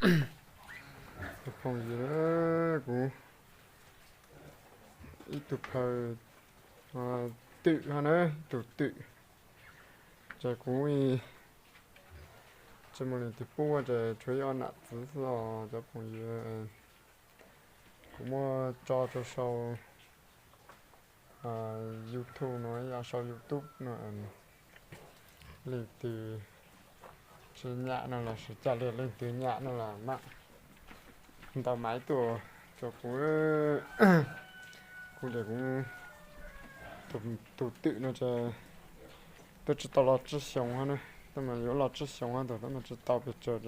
Tus phooj ywg, kuv ib tug phaw twm ho na, ib tug twm, ces kuv tsis muaj leej twg pub ces tshuav ib ob nam txiv xwb os cov phooj ywg. Kuv muab tso rau sau YouTube no, yog sau YouTube no, leej twg tsis nyam no los sis ca li leej twg nyam no los mam ntaus maiv tuaj rau kuv. Kuv tias kuv tus twm no ces twb tsis tau los tsib xyoos hab na, tab mas yuav los tsib xyoos hab ntag tab mas tsis tau pes tsawg,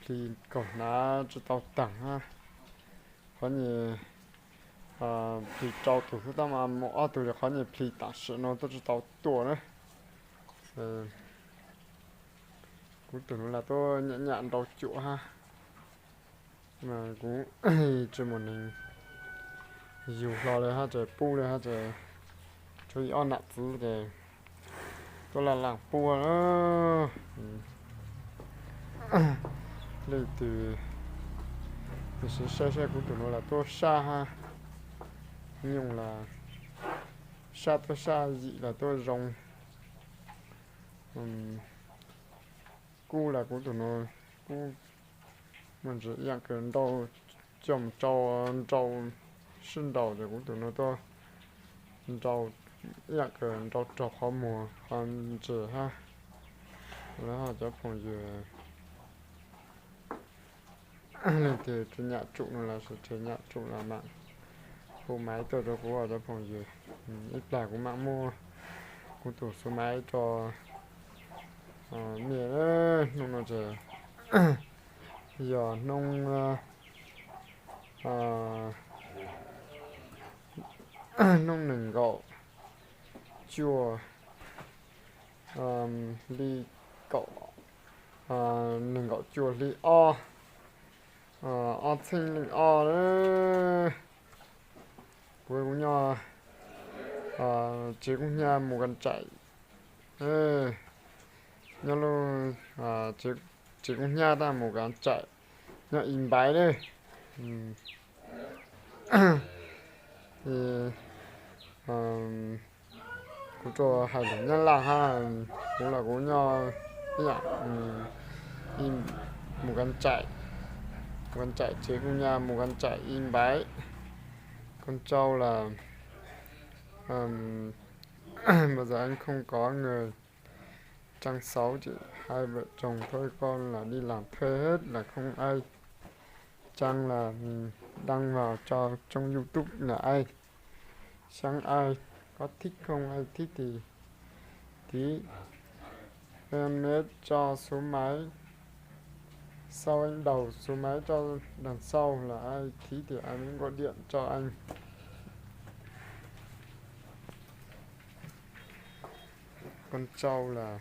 plis kaum hnav tsis tau taag hab. Qhov nyuag plis rau tus xwb tab mas muaj ob tug li, qhov nyuag plis tam sim no twb tsis tau tuaj na. Kuv tus nus las tuaj nyam nyam nrau cuam hab, mas kuv tsis muaj neeg yug hlo li hab ces pub li hab ces tshuav ib ob nam txiv ces tuaj laj laaj pub na. Leej twg saib saib kuv tus nus las tuaj saj hab, nyooj las saj tuaj saj, yim las tuaj zoo. Kub las kuv tus nus kub muaj ntsis ib yaam kws nrau, coj mus rau nrau sib nraus ces kuv tus nus tuaj nrau ib yaam kws nrau raug qhov muag qhov ntsis hab. Lawv cov phooj ywg leej twg tsis nyam tsum no los sis tsis nyam tsum los mas hu maiv tuaj rau kuv cov phooj ywg. Ib plag kuv mam muab kuv tus xuv maiv rau mej. Hnub no ces yog hnub, hnub nees nkaum cuaj hli kaum, nees nkaum cuaj hli ob, ob txheeb leej ob. Kuv, kuv nyob tsev Koob Hnyav mus Kav Tsaim, nyob lub tsev Koob Hnyav tag mus Kav Tsaim, nyob Ib Npaiv lawm. Kuv rau hais lus Nyab Laj hab, kuv los kuv nyob ib yam mus Kav Tsaim, mus Kav Tsaim tsev Koob Hnyav mus Kav Tsaim Ib Npaiv. Con trâu là bao giờ anh không có người chăm sóc chị, hai vợ chồng thôi con là đi làm thuê hết là không ai chăm, là đăng vào cho trong YouTube là ai, xem ai có thích không, ai thích thì tí em mới cho số máy sau, anh đầu số máy cho đằng sau là ai thích thì anh mới gọi điện cho anh. Con trâu là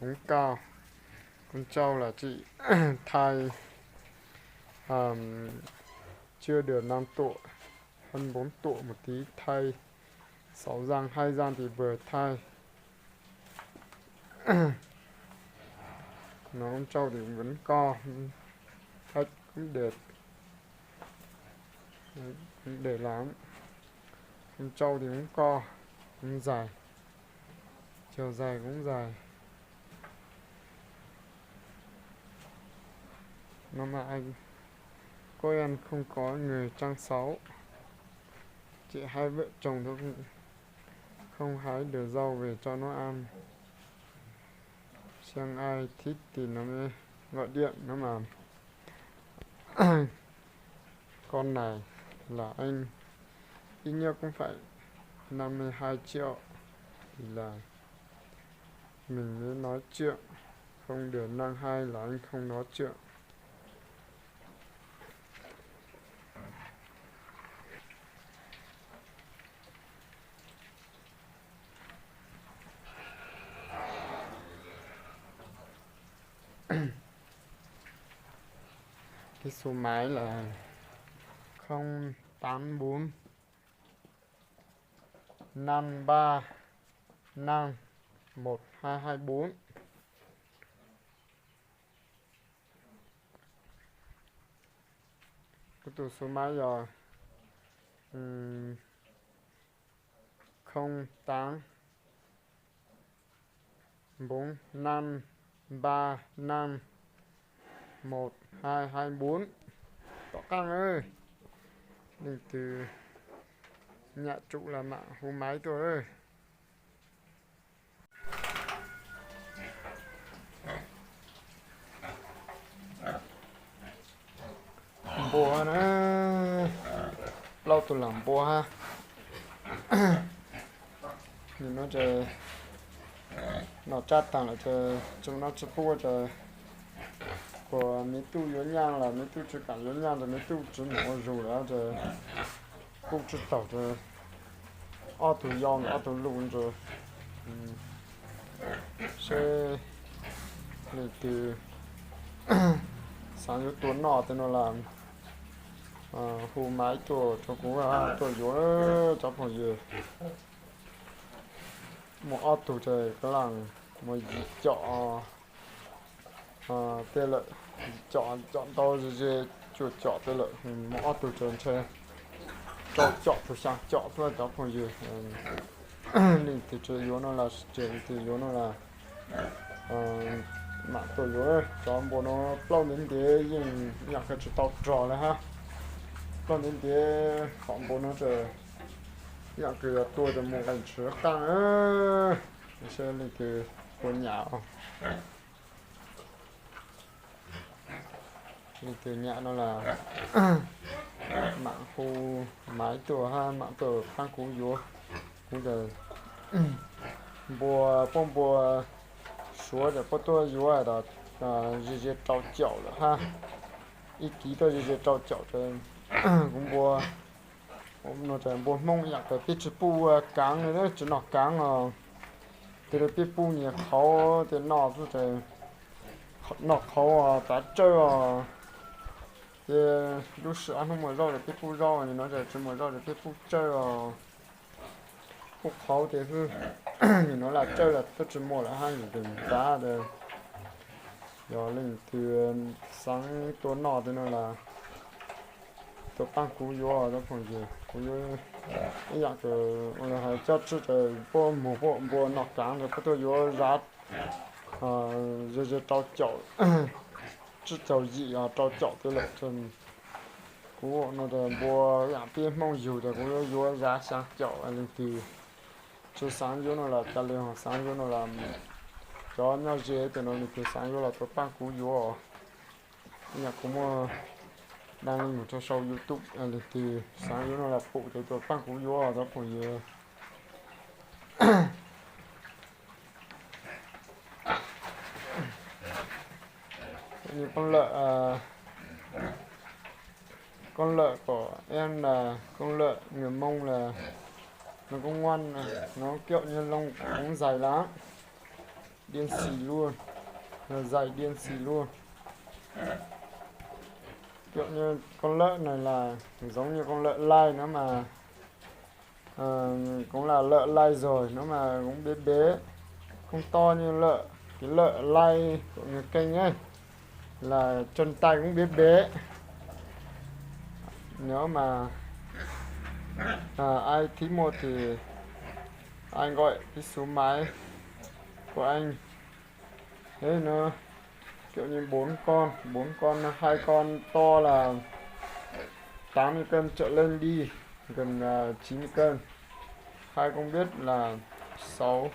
cũng cao, con trâu là chị thay, ờm, chưa được năm tuổi, hơn bốn tuổi một tí thay, sáu răng, hai răng thì vừa thay. Nó con trâu thì cũng vẫn co, thấy cũng đẹp. Đấy, cũng đẹp lắm. Con trâu thì cũng co, cũng dài. Chiều dài cũng dài. Nó mà anh, cô em không có người chăm sóc. Chị hai vợ chồng thôi cũng không hái được rau về cho nó ăn. Xem ai thích thì nó mới gọi điện nó mà. Con này là anh, ít nhất cũng phải năm mươi hai triệu thì là mình mới nói chuyện, không được năm hai là anh không nói chuyện. Cái số máy là không tám bốn năm ba năm một hai hai bốn. Tus số máy yog không tám bốn năm ba năm một hai hai bốn. Tom qab na, leej twg nyam tsum los mam hu máy tuaj. Npua na, plaub tug lam npua ha. Nim no ces noj tsab taag lawm ces tsis noj tsis pub ces kuas me tub yuav nyaaj los me tub tsis kam yuav nyaaj ces me tub tsis mus ua zug lawm ces kuj tsis taug ces ob tug yau ntawm ob tug lus ntawd seb leej twg xaav yuav tua noj tej no las hu máy tuaj rau kuv tuaj yuav cov phooj ywg. Muaj ob tug ces kab laam muaj yim com tej lawm, yim com, com ntau ze ze cuaj com tej lawm, muaj ob tug ces ntshe rau com txug xyaa com tuaj cov phooj ywg. Leej twg tsis yuav no las, leej twg yuav no las mam tuaj yuav. Cov npua no plaub ntev ntev yeej yam kws tsis tau rog lawm hab. Plaub ntev ntev qhov npua no ces yam kws yog tua ces mus nqes tswv qaab, seb leej twg tua nyam. Leej twg nyam no las mam hu máy tuaj hab mam tuaj paab kuv yuav. Kuv ces npua, puab npua Suav ces puab tuaj yuav tas ze ze rau caum lawm hab. Ib kiv tuaj ze ze rau caum ces kuv npua, npua Hmoob yam kws peb tsis pub kaav li, tsis noj kaav os. Tes peb pub nyias qhauv tes noj xwb ces noj qhauv tav tsawj os. Ces lub sij hawm hnub muaj zaub ces peb pub zaub, nim no ces tsis muaj zaub ces peb pub tsawj os. Pub qhauv tes xwb, nim no las tsawj los twb tsis muaj lawm hab, yus tes ntav tes. Yog leej twg xaav tua noj tej no las tuaj paab kuv yuav, cov phooj ywg. Kuv yuav ib yam kws ua le hais cov tswv ces puab muag puab npua noj kaav tes puab tuaj yuav zav ze ze rau caum, tsib caug yim rau caum tej lawm. Kuv no tes npua yam peb Hmoob yug tes kuv yuav yuav zav xyaa caum. Leej twg tsis xaav yuav no las ca le, xaav yuav no las cov nyob ze tej no leej twg xaav yuav los tuaj paab kuv yuav. Yam kuv muaj dlaab li mus rau sau YouTube, leej twg xaav yuav no las pum tes tuaj paab kuv yuav, cov phooj ywg. Koob lawm, koob lawm kom ib, koob lawm nws moo las, nws koob nguaj, nws kiaum nyuag loo koob zais las, diaj xis luaj, zais diaj xis luaj. Kiaum nyuag koob lawm no las zoo nyuag koob lawm laij no mas, koob las lawm laij zog no mas koob npe npe, koob toj nyuag lawm, kev lawm laij kom nyuag keej las, tseem tais koob npe npe. Nếu mà ai thích mua thì anh gọi cái số máy của anh. Thế nó kiểu như bốn con, bốn con, hai con to là tám mươi cân trở lên đi, gần à, chín mươi cân. Hai con biết là sáu,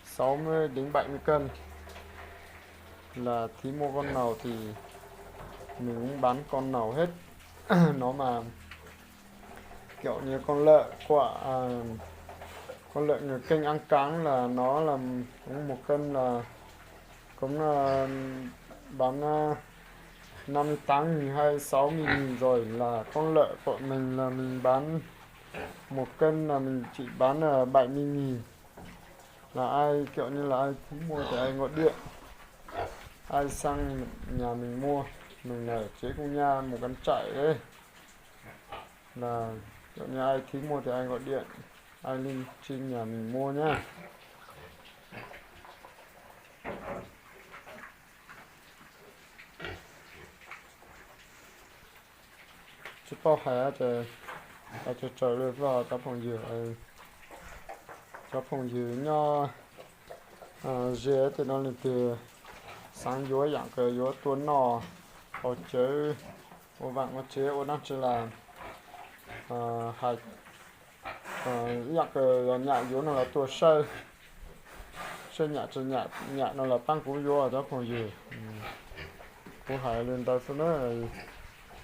sáu mươi đến bảy mươi cân. Là thí mua con nào thì mình cũng bán con nào hết. Nó mà kiểu như con lợn của à, con lợn người Kinh ăn cắn là nó là cũng một cân là cũng à, bán à, năm mươi tám nghìn hay sáu mươi nghìn rồi, là con lợn của mình là mình bán một cân là mình chỉ bán là bảy mươi nghìn. Là ai kiểu như là ai muốn mua thì ai gọi điện. Ai sang nhà mình mua, mình ở chế Cung Nha, một cắm trại đấy. Là kiểu như ai thích mua thì ai gọi điện, ai lên trên nhà mình mua nhá. Tsis paub hais ces, tsis tsaws li xwb cov phooj ywg. Cov phooj ywg nyob ze tej no leej twg xav yuav yaam kws yuav tuaj noj hauv cawv, ua vaaj ua tsev ua dlaab tsi las, hais yaam kws nyam yuav no los tuaj saib, saib nyam tsi nyam, nyam no los paab kuv yuav cov phooj ywg. Kuv hais li ntawd xwb na,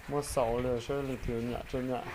muab xaus li saib leej twg nyam tsi nyam.